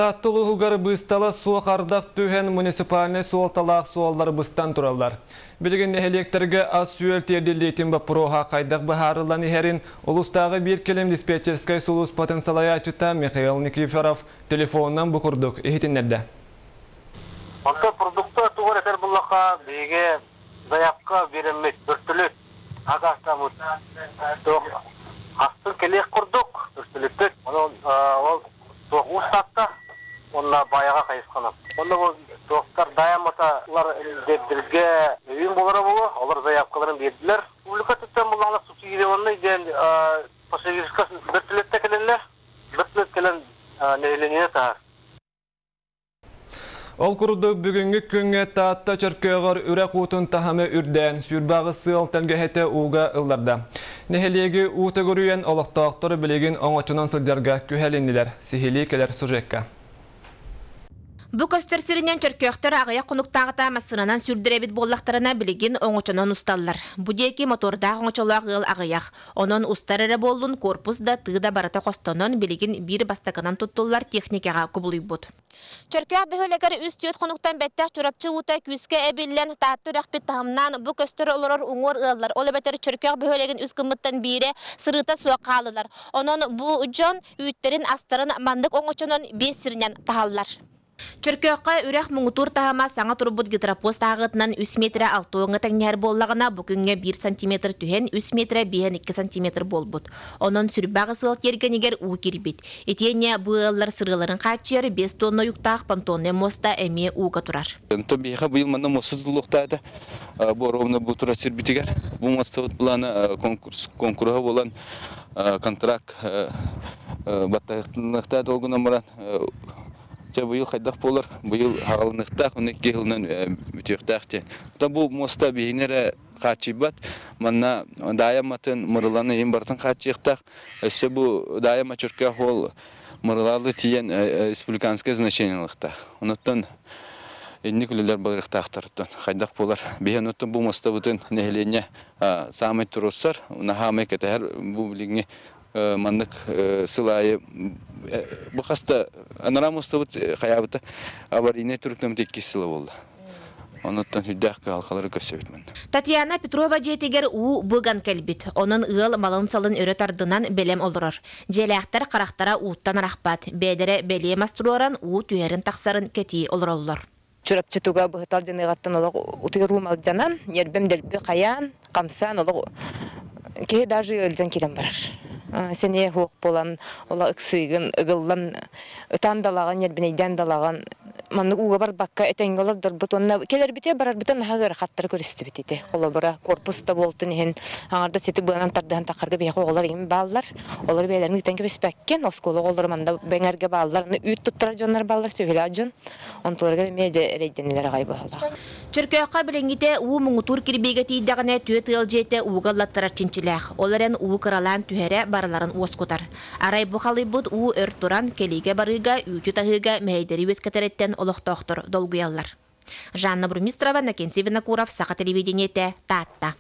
Таатта улууһугар быыстала суох ардах түһэн муниципальнай суолталаах суоллар быстан тураллар. Билигин нэһилиэктэргэ ас-үөл тиэрдиллиитин боппуруоһа хайдах быһаарыллан иһэрин улуустааҕы биир кэлим диспетчерскэй сулууспатын салайааччыта Михаил Никифоров телефонунан бу курдук иһитиннэрдэ. Онтон продукта тугар этэр буллаха биһиги заявка биэрэммит бөртөлүт акаастаммыт туох астын кэлиэх курдук бөртөлүппүт онон ол туох уустаатта уонна баайаҕа хайысханан. Онно бу туохтар даайамматалар дэбдиргэ өйүүн буолара буолуо, олор заявкаларын биэрдилэр. Республика өттүттэн буллаҕына субсидированный диэн пассажирска бөртөлүөттэ кэлэллэр. Бөртөлүөт кэлэн нэһилиэнньэни таһар. Ол курдук бүгүҥҥү күҥҥэ Таатта Чөркөөҕөр үрэх уутун таһымы үрдээн, сүүрбэҕис сыал тэлгэһэтэ ууга ылларда. Нэһилиэги уу төгүрүйэн олохтоохтор билигин оҥочонон сылдьарга күһэлиннилэр. Сиһилии кэлэр сюжекка. Бу көстөр сиринэн чөркөөхтөр аҕыйах хонуктааҕыта массыынанан сүүрдэр эбит буоллахтарына, билигин оҥочонон усталлар. Бу диэки мотордаах оҥочолоох ыал аҕыйах. Онон устар эрэ буоллун, корпус да, тыы да барыта хостонон, билигин биир бастакынан туттуллар техникаҕа кубулуйбут. Чөркөөх бөһүөлэгэр үс-түөрт хонуктан бэттэх Чурапчы уута күүскэ эбиллэн, Таатта үрэхпит таһымнаан, бу көстөр олорор уҥуор ыаллар, ол эбэтэр Чөркөөх бөһүөлэгин үс гыммыттан биирэ сырыыта суох хааллылар. Онон бу дьон үүттэрин, астарын маннык оҥочонон биэс сиринэн таһаллар. Чөркөөххө үрэх муҥутуур таһыма саҥа турбут гидропост ааҕыытынан үс миэтэрэ алта уоҥҥа тэҥнэһэр буоллаҕына, бу күҥҥэ биир сантиметр түһэн үс миэтэрэ биэһэн икки сантиметр буолбут. Онон сүрбэ аҕыс ыал тиэргэнигэр уу киирбит. Итиэннэ бу ыаллар сырыыларын хааччыйар биэс тонна уйуктаах понтоннай муоста эмиэ ууга турар. Онтон биһиэхэ быйыл манна муоста тутуллуохтаата. Бу ровно бу турар сирбитигэр. Бу муостабыт былаана конкурс конкуруһа буолан контракт баттаһыахтаата ол гынан баран Дьэ быйыл хайдах буолар? Быйыл хаалыныахтаах, уонна икки сылынан бүтүөхтээх диэн. Оттон бу муоста биһигини эрэ хааччыйбат. Манна Даайа Матын, Мырыланы иһин барытын хааччыйыахтаах. Өссө бу Даайа Мачыркаах уол Мырылаалы тиийэн республиканское значение ылыахтаах. Онуттан инник үлэлэр барыахтаахтар. Хайдах буолар? Биһи онуттан бу муостабытын нэһилиэнньэ саамай туруорсар, наһаамай кэтэһэр бу билиҥҥи маннык сыл аайы бу хаста анараа мустубут хайаабыта аварийнай туруктаммыт иккис сыла буолла. Онуттан сүрдээх кыһалҕалары көрсөбүт манна. Татьяна Петрова дьиэтигэр уу быган кэлбит. Онон ыал малын-салын өрө тардынан бэлэм олорор. Дьиэлээхтэр харахтара ууттан арахпат. Бэйэлэрэ бэлиэ мас туруоран уу түһэрин-тахсарын кэтии олороллор. Чурапчытыга быһытал дьаныаҕыттан олох утуйар уум алдьанан, ньиэрбэм дэлби хайаан, хамсаан олох киһи даже ыалдьан киирэн барар. Сэниэ суох буолан, ола ыксыыгын, ыгыллан, ытаан далаҕын, ньиэрбинэйдээн далаҕын маннык ууга барбакка этэҥҥэ олордорбут уонна кэлэрбитэ барарбыта наһаа ыарахаттары көрүстүбүт ити. Холобура, корпус да буолтун иһин аҥардас ити быанан тардыһан тахарга биһиэхэ оҕолор иҥин бааллар. Олор бэйэлэрин ыытан кэбиспэккин, оскуола оҕолоро манна бэҥэргэ бааллар, үүт туттарар дьоннор бааллар, сүөһүлээх дьон. Онтуларыгар эмиэ дьэ эрэйдэнилэр аҕай быһалаах. Чөркөөххө билиҥҥитэ уу муҥутуур кирбиигэ тиийдэҕинэ түөрт ыал дьиэтэ ууга ыллаттарар чинчилээх. Ол эрэн уу кыралаан түһэрэ барыларын уоскутар. Арай бу халыйбыт уу өр туран, кэлиигэ-барыыга, үүтү таһыыга мэһэйдэри үөскэтэриттэн олохтоохтор долгуйаллар. Жанна Бурмистрова, Накенсий Винокуров, Саха телевидениетэ, Таатта.